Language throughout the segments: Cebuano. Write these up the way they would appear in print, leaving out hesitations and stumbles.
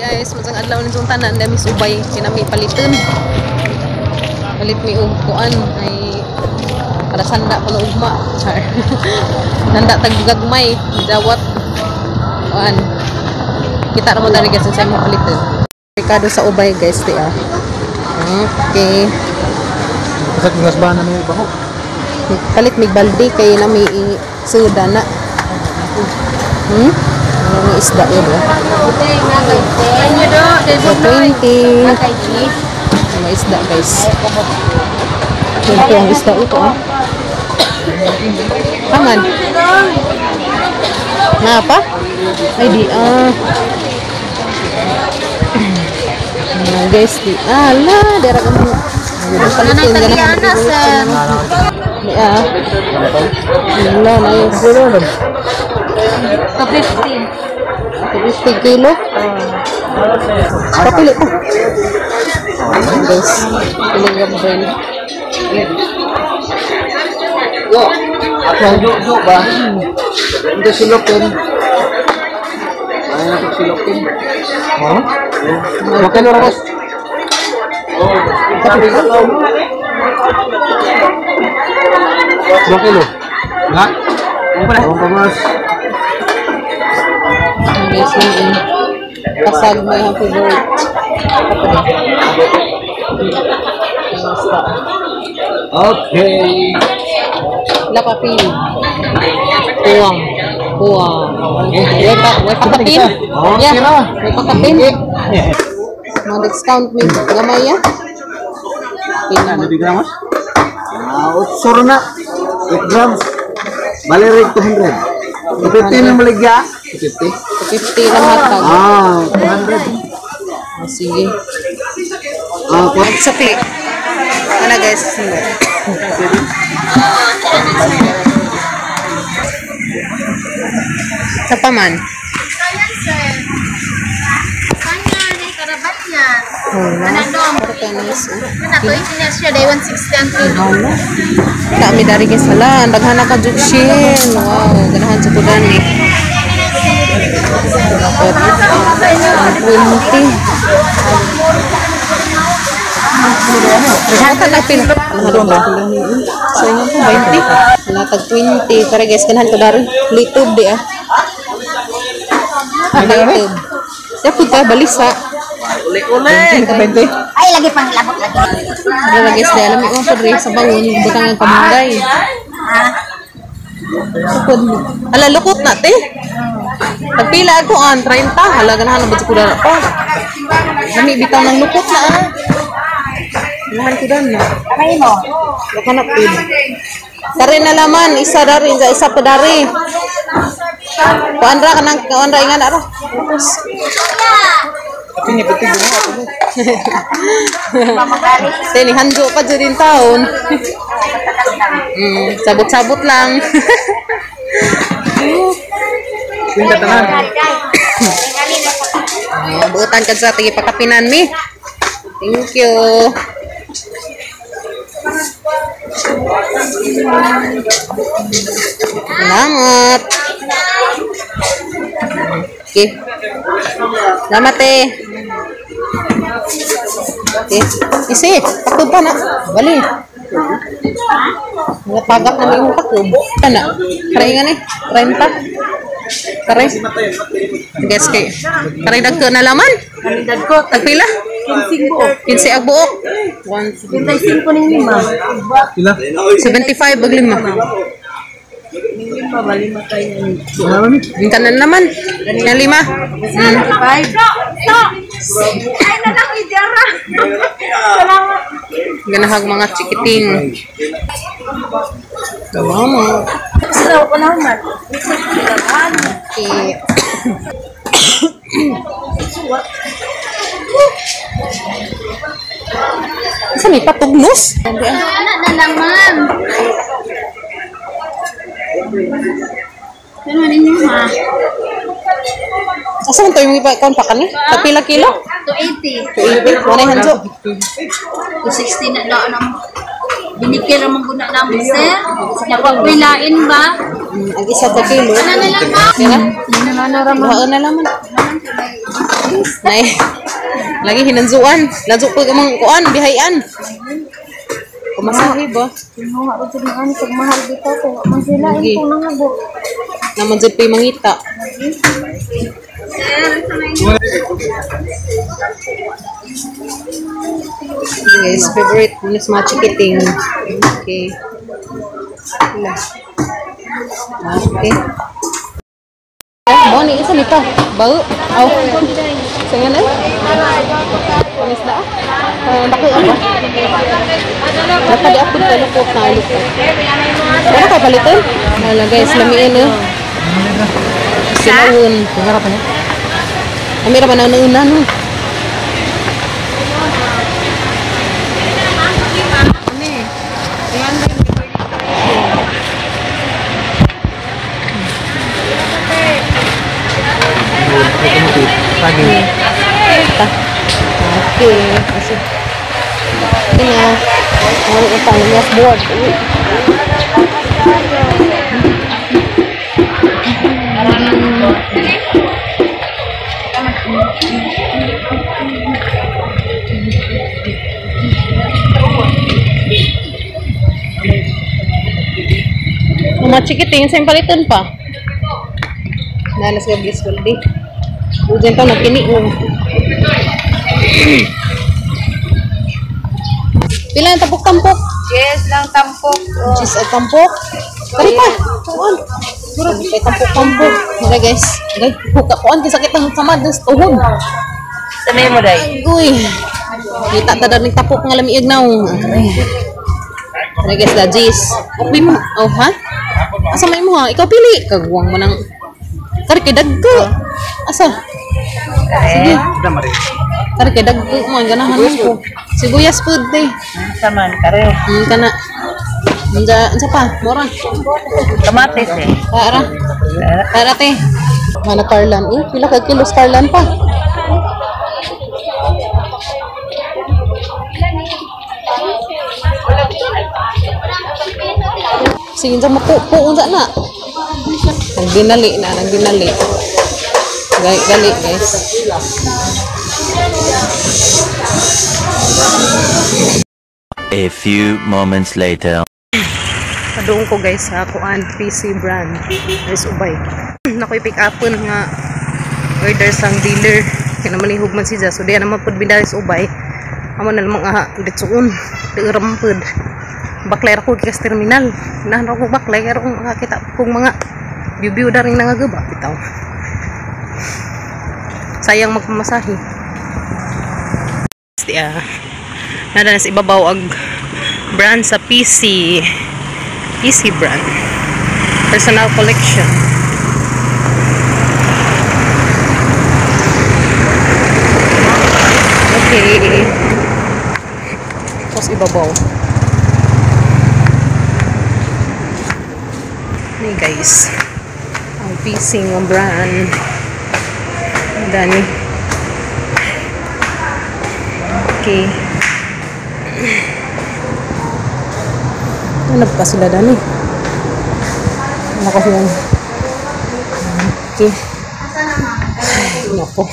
Guys, masang adlaw nitong tanan dami subay kinami paliton. Palit mi og kuan ay para sanda ko na ugma. Char. Nanda tag gagmay, dawat kuan. Kita ra mo dali, guys, sa imong paliton. Merkado sa Ubay, guys, di ah. Okay. Kasi kung nasbahan na may bako. Palit mig balde kay nami i suda na. Ano may isda yun, oh. So, 20. May isda, guys. 20 ang isda ito, ah. Paman. Na pa? Ay, di, ah. Ah, guys, di. Ah, la, dara ka mo. Palitin, ganahan. Di, ah. Wala, nice. 250. 50 kilo? Papili pa. Guys, piling gambel. Yo. Ako jo ba? Hindi silopin. Ay na silopin. Ha? Okay na boss. Oh, 2 kilo. Ha? Oh, boss. Guys, yung kasag may happy favorite. Okay. Wala pa pin. Kuwang. Kuwang. Way pa, way pakapin. Oh, Yeah, sira. way pakapin. Mga discount may gamay ya. Pin Ano naman. di gramos? Ah, 8 na. 8 grams. Bali rate 200. 250 na maligya. 250. 50 lang hatag. Ah, 200. Oh, sige. Ah, Magsukli. Ano, guys? Sa paman. Wala. Puro tayo nice. Oh. Kami dari guys, hala, ang daghan na ka jukshin. Wow, ganahan sa kudan eh. Dapat 20. Daghan na pila. Ano ba? So ingon ko 20. Wala tag 20. Tara guys, ganahan ko dari. Litob di ah. Litob. Ya pud ka balisa. Uli-uli. 20. Ay, lagi pang labot lagi. Wala guys, di alam mo po diri sa bangon butang ang kamunggay. Sukod. Ala lukot na te. Pagpila ako an 30, hala ganahan na ba ko dara pa. Nami bitaw ng lukot na ah. Ganahan ko dan na. Kamay mo. Baka na pid. Tari na laman, isa dari, isa pa dari. Kuan ra kanang kuan ra ingan ra. Tapos Ini penting mo. Te ni hanjo pa jud din taon. Sabot-sabot lang. Pinta tanan. Oh, buutan ka sa tigi pakapinan mi. Thank you. Salamat. Okay. Salamat eh. Okay. Isi, pakob pa na. Bali. Mga pagak na may imong pakob. Kana. Karay nga ni. 30. Karay. Guess kay. Karay dagko na laman. Kalidad ko. Tagpila? 15 buok. 15 ang buok. 35 ning lima. Pila? 75 ag lima. Lima ba lima tayo ni. Wala mi. Yung kanan naman. Yung lima. 5. Ay na lang idara. Salamat. Ganahag mga chikiting. Salamat. Sa ko naman. Okay. Asa may patugnos? Anak na naman. Ano ninyo ha? Asa man to yung iba kon pa kani? Tagpila kilo? 280. 280. Wala hanjo. 260 na lang ang Binikil ang guna namin, sir. Wilain ba? Ang isa ka kilo. Ano na lang, ma'am? Sila? Buhaon na laman. Nay. Lagi hinanzuan. Lazo ko mga kuan, bihayan. Pamasahe ba? Kinuha ko dyan ang pag mahal dito. Kung man sila, Lagi. itong nangabo. Naman dyan pa'y mangita. Guys, favorite mo na sa mga chikiting. Okay. Wala. Okay. Oh, mo ni isa nito. Bao. Aw. Sa nga na? Panis na ah. Dako ba? Dapat di ako palukot na lukot. Wala ka paliton? Wala guys, lamiin eh. Silawon. Amira pa na una no. Okay. Kasi ini na. Ano utang niya board. Mga chikiting, saan paliton pa? Nalas ka blissful day. Ujan to nagkini. Pila ang tampok-tampok? Yes, lang tampok. Oh. Cheese at tampok. Kari pa. Kuan. May tampok-tampok. Mara guys. Guys, huka kuan kay sakit ang samad ng tuhod. Sanay mo day. Uy. Kita ta daw ning tapok nga lamiag naong. Tara guys, da cheese. Okay mo. Oh, ha? Asa may mo ha? Ikaw pili. Kagwang mo nang kari kay dagko. Asa? Sige. Kari kay dagko mo ang ganahan mo ko. Sibuyas food day. Saman kare. Kana. Unsa unsa pa? Mora. Kamatis eh. Para. Para te. Mana Carlan. Eh, pila ka kilos Carlan pa? Sige, unsa mapupo unsa na? Nagdinali na, nagdinali. Gali guys. A few moments later. Kadoon ko guys sa kuan PC brand. Guys ubay. Nakoy pick upon nga order sang dealer. Kaya naman ihug man siya. So diya naman pud bindaris ubay. Amo na lamang ditsuon. Di ram pud. Baklay ra ko gikas terminal. Nahan ra ko baklay pero kung makakita kong mga biu-biu da ring nangagaba bitaw. Sayang magpamasahe. Diya. Nada na sa ibabaw ag brand sa PC. PC brand. Personal collection. Okay. Tapos ibabaw. Hey guys. Ang PC nga brand. Dani. Okay. Ano pa sila dani? Ano kasi yan? Okay. Ay, nako.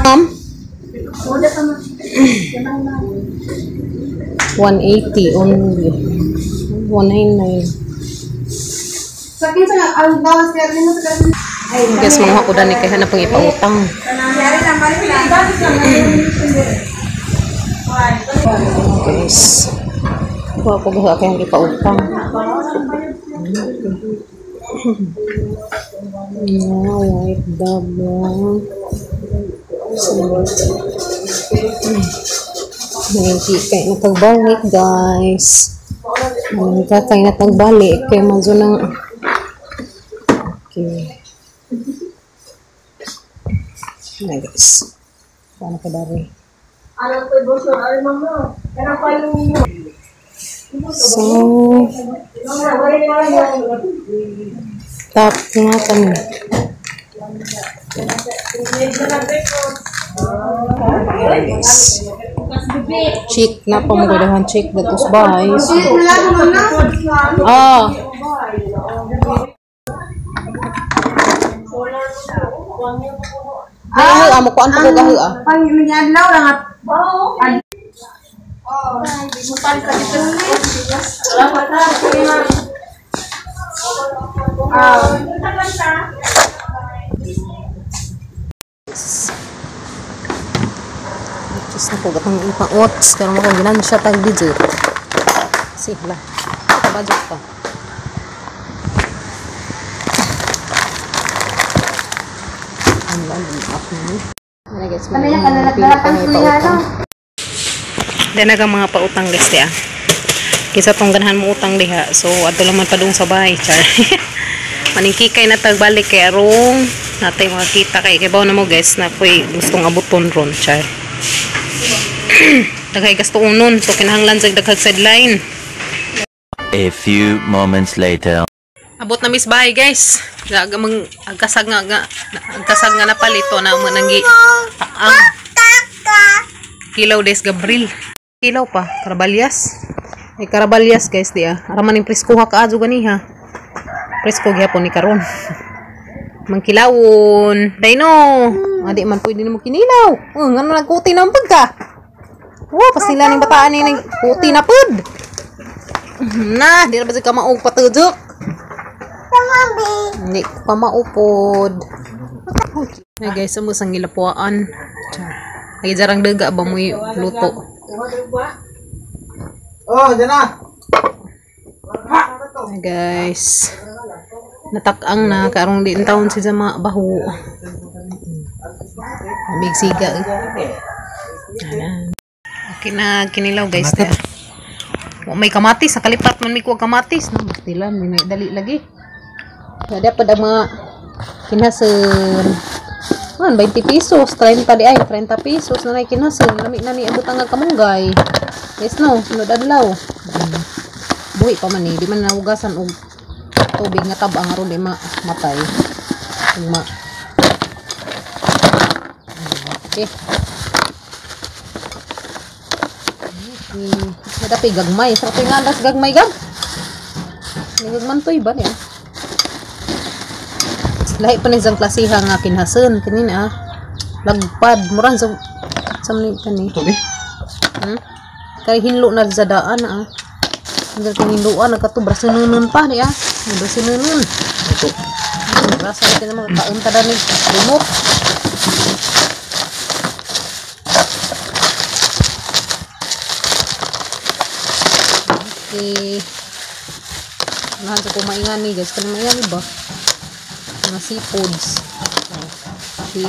Ma'am? 180 only. 199. Guys, mga ko dani kay hanap pang ipautang. Guys, kuha ko ba kayang ipautang? Yeah, white double. Nanti kay natagbalik guys. Nanti kay natagbalik kay manzo nang okay. Na guys. Paano ka dari? So, tap nga kami. Guys. Chick na pa mo gadahan chick datos bahay. Ah. Ay, amo kuan pa ko gahu ah. Pang minadlaw lang at Just na po gatang ipang oats karon mo ginansya tag dessert. Sige la. Budget pa. Ano ba ang up ni? Ano guys, Ano yan, kanalagdalapan ko yan, ano? Dahil naga mga pautang guys diya. Kisa tong ganahan mo utang diha. So adto lang man padung sa bahay char. Maningkikay na tagbalik kay arong natay makakita kay kibaw na mo guys na ko'y gustong abuton ron char. Daghay gasto unon so kinahanglan sa daghag sideline. A few moments later. Abot na miss bahay guys. Mang agkasag nga agkasag nga napalito na mo nanggi ang kilaw des Gabriel. Kilaw pa karabalyas. Ay karabalyas guys di ah. Ara man ning presko ha kaadyo ganiha. Presko gyapon ni karon. Mangkilawon. Dayno. Adi man pwede nimo kinilaw. Oh, ngano nagkuti na ang pagka. Wow, pasila ning bataan ni nagkuti na pud. Na, di na ba ka maog patudok? Hindi pa maupod. Ay guys, amo sang gilapuan. Ay jarang daga ba mo'y luto. Oh, dyan na. Ay guys. Natakang na karong di taon si mga baho. Amig siga. Eh. Ayan. Okay na kinilaw guys. Wa may kamatis, nakalipat man may kuha kamatis no, bastila may dali lagi. Kada pa ang mga kinasun. Man, 20 pesos, 30 di ay, 30 pesos na nay kinasun. Lami na ni abot ang kamunggay. Yes no, sunod adlaw. Buhi pa man ni, di man nahugasan og tubig nga tab-ang aron di matay. Ug ma. Okay. Okay. Dapat gagmay. Sarap yung andas gagmay gag. May gagmantoy ba niya? Lahi pa ni isang klasiha nga kinhasen kanina ah. Lagpad murang sa ni kani. Tubi. Kay hinlo na sa daan ah. Hanggang kung hinloan nagkato brasinunon pa ni ah. Brasinunon. Ito. Rasa ni kini mga kaon ta ni lumok. Okay. Unahan sa kumaingan ni guys. Kani maingan ni ba? Mga seafoods. Si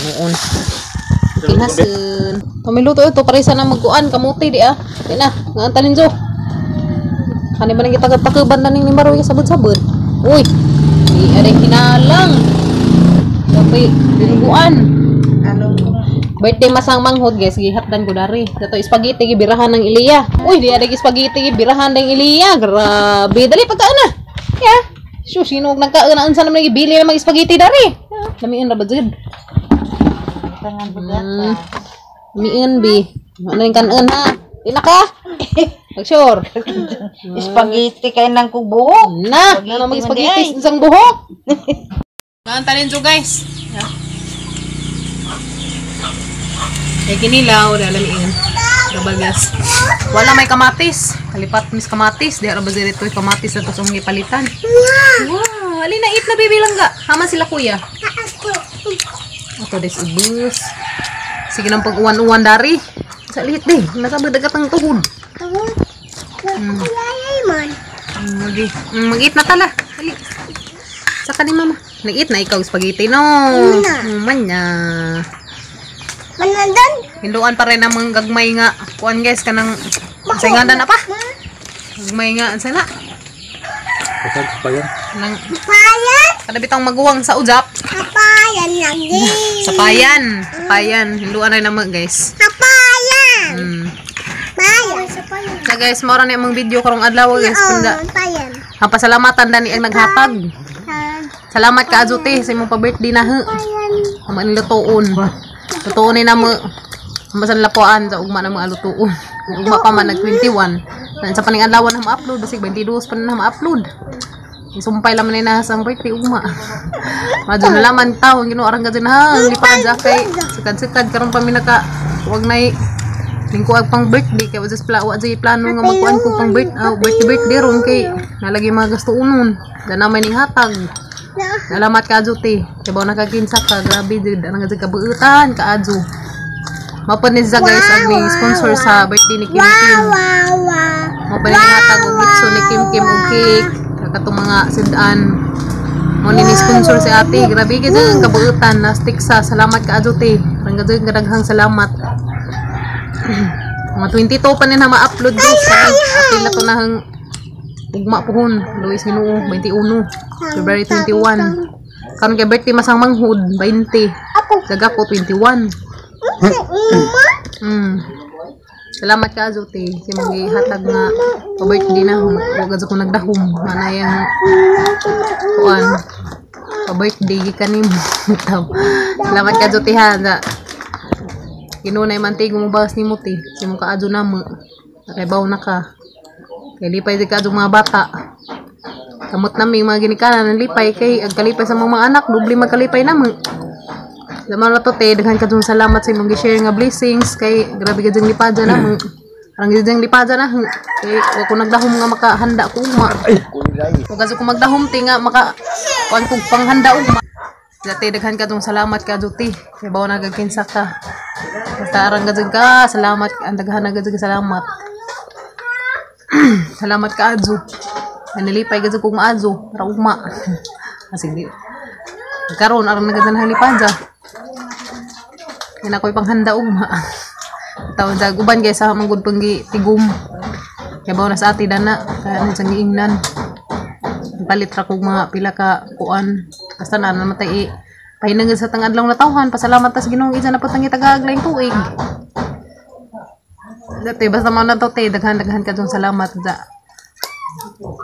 noon. Kinasun. Tumiluto ito parisa na magkuan kamuti di ah. Di na, nga tanin jo. Kani ba nang gitagad-takuban na ning ni Maroy sabod-sabod. Uy. Di aray hinalang. Dapat dinuguan. Birthday masang manghod guys, gihatdan ko dari. Dato spaghetti gibirahan ng Iliya. Uy, di aray spaghetti gibirahan ng Iliya. Grabe, dali pagkaan na. Ya. Sus, sino nagkaon na unsa naman gibili na mag spaghetti dari. Lamian ra ba jud? Lamian bi. Ano yung kanon ha? Di na ka? Pag sure. Spaghetti kay nang kong buhok. Na, na mag spaghetti isang buhok. Gaan tanin jo guys. Ay kinilaw, dala miin. Rabagas. Wala may kamatis. Kalipat mis kamatis. Di ra ba dito kamatis na to sa palitan. Wow, alina eat na baby langga. Haman sila kuya. Ato des ubus. Sige nang pag-uwan-uwan dari. Sa liit di. Nasa dagat ang tuhod. Mag-eat na tala. Dali. Saka ni mama. Nag-eat na ikaw spaghetti no. Manya. Manandan. Hinduan pa rin ang mga gagmay nga. Kuan guys, kanang sa nganda na pa. Gagmay nga, sa na. Nang Payan. kada bitang maguwang sa ujap. Payan lagi. Sapayan, sapayan. Hinduan rin naman guys. Payan. Payan. So guys, mao ra ni among video karong adlaw guys. Punda. Payan. Ang pasalamatan dani ang naghatag. Salamat ka Azuti sa imong pa-birthday na he. Payan. Amo ni lutoon. Lutoon ni namo. Masan lapuan sa ugma na mga lutuon. Ugma pa man nag 21. Sa paning adlaw na ma-upload basig 22 pa na ma-upload. Isumpay laman ni na sa birthday ugma. Madyo na laman taw ang Ginoo arang gazin ha, ang lipad sa kay sikad-sikad karon pa mi naka wag nay lingkuag pang birthday kay wa just pla wa jay plano nga magkuan ko pang birthday birthday ron kay nalagi mga gasto unon. Dana may ning hatag. Salamat ka adyo te. Kay baw nakakinsa ka, grabe jud ang gazin kabuutan ka adyo. Mapod ni siya guys ang ni sponsor sa birthday ni Kim Kim. Wow, wow. Mao pa ni hatag og litson ni Kim Kim og cake. Katong mga sidan. Mo ni sponsor si ate. Grabe ka dyan, kabuutan na Texas. Salamat ka adyo te. Rang gadyo kadaghang salamat. Mga 22 pa ni na ma-upload guys. Apil na to na hang ugma pohon. Luis Ginoo 21. February 21. Karon kay birthday masang manghud 20. Daga ko 21. Salamat ka adyo te. Si mong gihatag nga pa-birthday na wa gud ko nagdahom. Manayang kuan pa-birthday gikan nimo. Salamat ka adyo te ha. Da. Ginoo man te gumubas nimo te. Si mong kaadyo namo. Nakaibaw na ka. Kay lipay di ka adyo mga bata. Kamot nami mga ginikanan ang lipay kay ang kalipay sa mga anak doble magkalipay namo. Laman na to te, daghan ka dun salamat sa imong gi-share nga blessings kay grabe ka dyan lipada na mo. Arang dyan lipada na kay wa ko nagdahom nga makahanda ko ugma. Wa kaso ko magdahom te nga maka kuan kog panghanda ugma. Dati daghan ka dun salamat ka te. Kay bawo na gagkinsa ka. Basta arang ka dyan ka, salamat ang daghan na ka salamat. Salamat ka adyo. Nanilipay ka dyan kong adyo para ugma. Kasi di karon arang na ka dyan lipada. Yan ako'y panghanda ugma. Tawon sa uban guys sa manggod panggi tigom. Kaya bawo na sa ate dana kaya na siyang giingnan. Palit ra kog mga pila ka kuan. Basta na namatay i pahinangin sa tang adlaw na tawhan. Pasalamat tas Ginoo isa na putang itagaag laing tuig. Dati basta man na to te daghan daghan ka salamat da.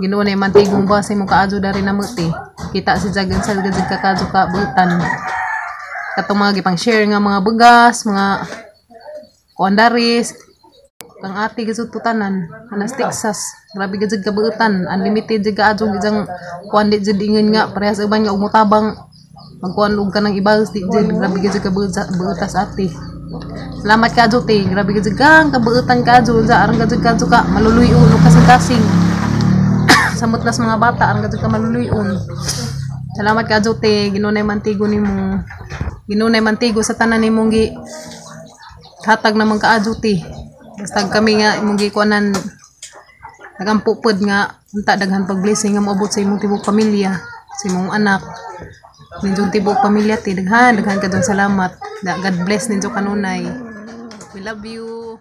Ginoo na man tigong ba sa imong kaadyo dari na te. Kita si jagan sa gazig ka kadyo ka butan. Katong mga gipang share nga mga bugas, mga kuandaris, kang ate gazud tutanan, anas Texas. Grabe gazud kabuutan, unlimited jud kaadyo isang kuan di jud ingon nga parehas uban nga umutabang magkuan og kanang ibals di jud grabe gazud kabuutas ate. Salamat ka adyo te, grabe gazud kang kabuutan ka adyo, sa arang gazud ka adyo ka maluluy-on og kasing-kasing. Samot nas mga bata arang gazud ka maluluy-on. Salamat ka adyo te, Ginoo nay mantigo nimo. Ginoo nay mantigo sa tanan nimong gi hatag namang kaadyo te. Basta kami nga imong gikuanan nagampo pod nga unta daghan pag blessing nga moabot sa imong tibuok pamilya, sa imong anak. Ninyong tibuok pamilya te, daghan daghan ka salamat. God bless ninyo kanunay. We love you.